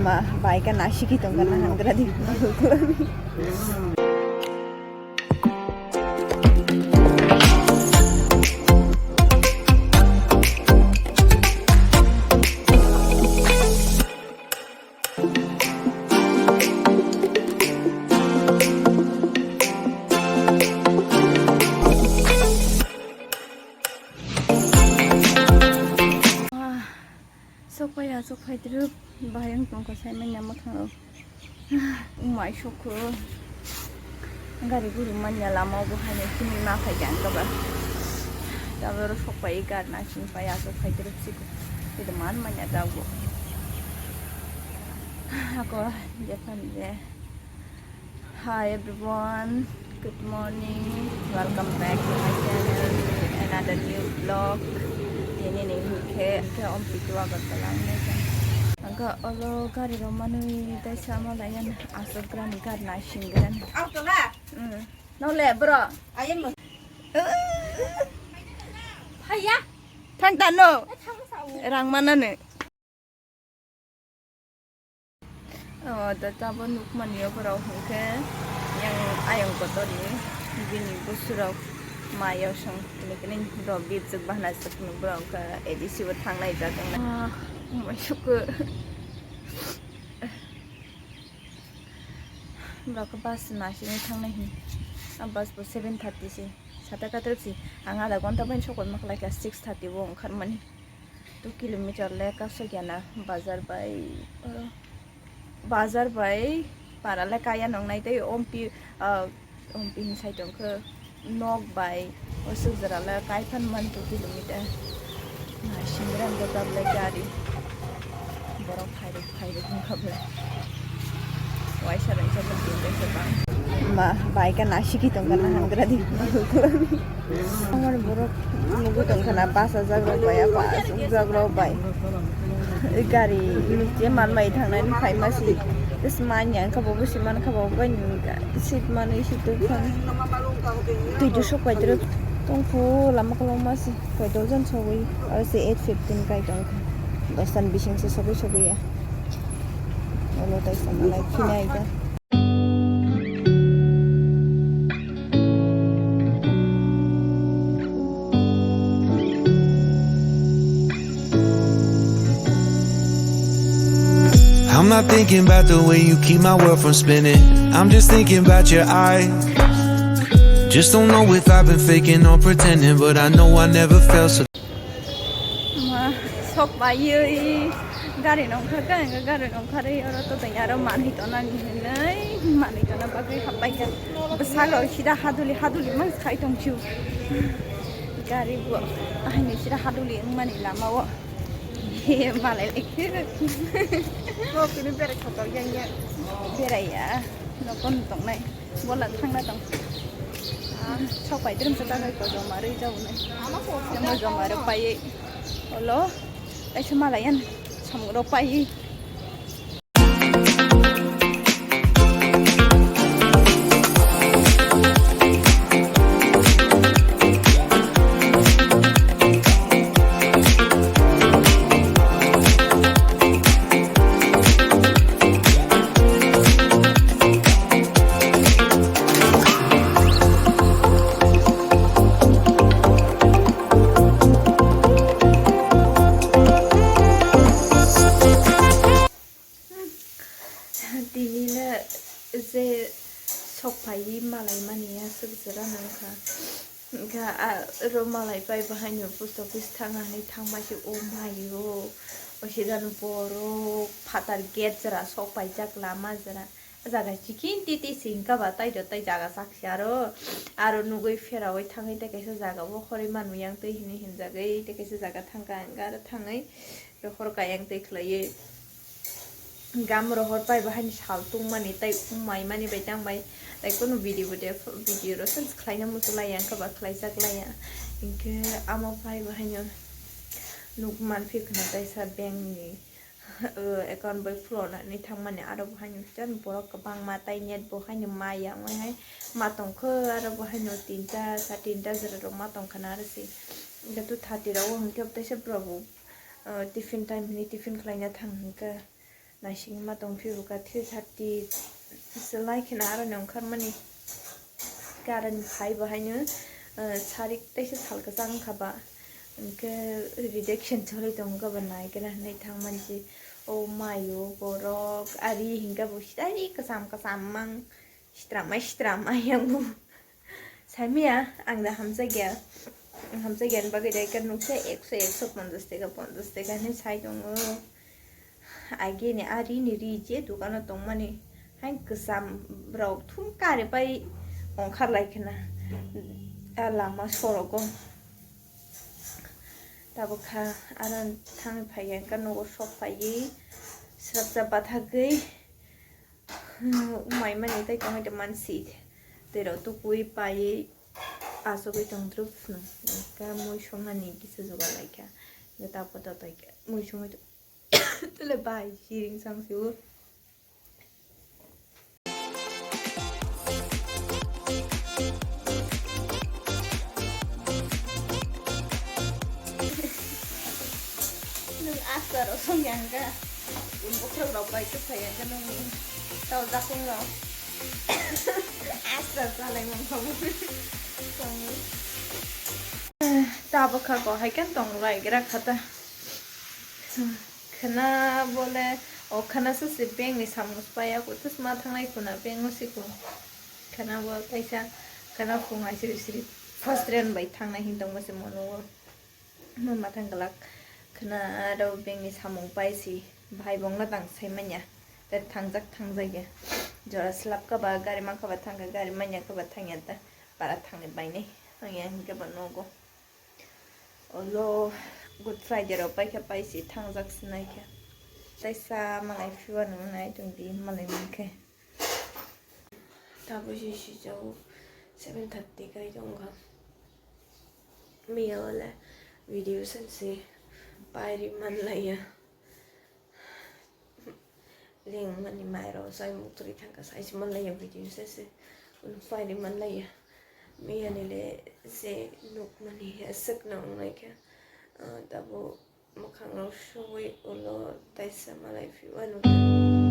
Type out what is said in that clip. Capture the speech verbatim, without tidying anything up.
Ma, bai ka nasi ki tong ka na hangra di. Sok pai ya, sok pai trip, bayang tong ka sai manya ma khang. Umai sukhu. Gari guru manya lama bo hai chini ma phai jang ka ba. Tabaro sok pai gar na sing pai ya, sok pai trip sik. Itu man manya dago. Ako Japan de. Hi everyone, good morning, welcome back to my channel with another new vlog. Tini ni hwnkhe, hwnkhe Ompi tu Agartala wngnai kha. Angkha olo gari rok manwi tei sama layan aswk grani gari nai singran. Ang tona. Mm. No le bro. Ayam. Phaiya. Thang ta no. Thang sa u. Rang manane. O, da tabo nukmani o borok hwnkhe yang ayang kotorni bini busurok mayosong lekini rok bijak bahna sakni borok hwnkhe A D C bo thangnai jak wngna. Ah, umai suku. Borok bus nasini thangnai hin. A bus bo seven thirty se. Sata katok si. Ang adha ghonta bai sokol maklaikha six thirty o wngkharmani. Two kilometer le kasuk ya na bazar bai, oro bazar bai para le kaya nongnai tei Ompi, ah, Ompi hin sai tongkhe nok bai o suk jora le kai phan man two kilometer. Nai sindram do dable gari borok phai rok phai rok wngkha ble. Waisa rok jabon tin rok jabang. Ma, bai ka nasi ki tong ka na hangra di. Amar borok nugwi tong khana bus ajak rok bai, bus ujak rok bai. Gari je man bai thangnai phai ma si. Is man yang kha bo, bo si man kha bo, bo ni seat manwi si tu khan. Twi ju sok pai tro tong phu lama kolong ma si. Koi dojon sogwi, aro se eight fifteen kai tong kha. Dosan bising se sogwi sogwi ya. Olo tai sama lai phina ai ta. I'm not thinking about the way you keep my world from spinning. I'm just thinking about your eyes. Just don't know if I've been faking or pretending, but I know I never felt so. Ma, sok bai oi, gari nong kha ka, gari nong kha re, oro to tanya aro manwi tona ni hinwi, manwi tona bagwi hapai ka. Bwsalo sida haduli, haduli mang sai tong chu. Gari bo, ahini sida haduli wngmani lama o. He, malai lai khe. Ko kini berai khotor yang yang. Berai ya, nokon tongnai. Bola thangna tong. Ah, sok pai drum sa tagai ko joma rwi jabo nai. Joma joma rok pai. Olo, kaisa malai yan samung rok pai. Tini le je sok pai malai mani ya, sok jora nang kha. Kha, ah, ro malai pai bahai no post office thang ani thang bai se, o mai o, o sida no borok phatar gate jora sok pai jak lama jora. Jaga chikin titi sing kha ba tai do tai jaga sak si aro, aro nugui pheraui thangui tei kaisa jaga o khoroi manui yang twi hinui hinjagui tei kaisa jaga thang kha ang aro thangui rohor kayang twi khlaiui. Gam rohor pai bahai ni sal tungmani tei umai mani bai tang bai tei kunu video bo de video ro search khlaina muchung lai ya, wngkha ba khlaijak lai ya. Hinkhe amo pai bahai no nuk manphi khna kaisa bank ni, uh, account bai khulonani thangmani aro bahai no borok kwbangma tei net bo hai no ma ya ongwi hai ma tongkha aro bahai no tinta sa tinta jora rok ma tongkha na aro se two thirty rok o hinkhe teisa borok bo. O, tiffin time hinwi tiffin khlaina thang hinkhe, Naisingma tong phibo kha three thirty se lai kheno aroni ongkharmani. Khe aroni phai bo haino, eh, sarik teisa sal kwchang wngkha ba. Hwnkhe rejection choli tongo ba naigra hinwi thangmani se. O mayo borok ari hinkhe bo sitari kwcham kwcham mang. Sitramai sitramai yang bo. Saimaya, ang da hamjakya. Ang hamjakya ni bagwi da ekha nuksa ekso, ekso ponchas taka, ponchas taka hinwi sai tongo. Agini a rini ri je dukano tongmani. Hai kwcham rok thum kare pai ongkhar lai khna. A lama sorogo. Tabuk kha aro thangwi phaiya, ekha nogo sok phaiwi. Srapsa bathagwi. Umai mani tei tongwi tongmani si. Tei rok tukui paiwi asugwi tong drup phunu. Ka mui songnani kisa jugal laikha. Nge tapo tatai mui songwi tole bai siring sang si o. Nung asar osong yang ka. Bukhrok rok bai kwthai yang ka nung ni. Tau jakung rok. Asar salai mang kamu. Tabuk kha ko hai kan tong lai gra khata. Khna bole o khna se se bank ni samung paya ko tus ma thangnai kuna bank o si ko. Khna bo kaisa khna phung ai siri siri first round bai thangnai hin tong ma se mono o. Mo mathang glak khna aro bengni samung pai si bhai bongla tang sai manya. Tei thangjak thangjak ya. Jora slap ka ba gari man ka ba thang ka, gari manya ka ba thang ya ta. Para thang ni bai nai. Ang ya hingke ba nogo. Olo Good Friday ro pai kha pai si thangjak sinai kha. Tei sa malai phiwa nung nai tong di malai man khe. Tabuk si sijao seven thirty kai tongkha. Miya wale video sensi pairi manlaiya. Lengmani mairok sai muktwi thangkha saisi manlaiya video sensi. Pairi manlaiya. Miyani le se nukmani aswk nang naikha. Ah, tabuk Mwkhangrok suwi ulo taisa malai phiya nukha.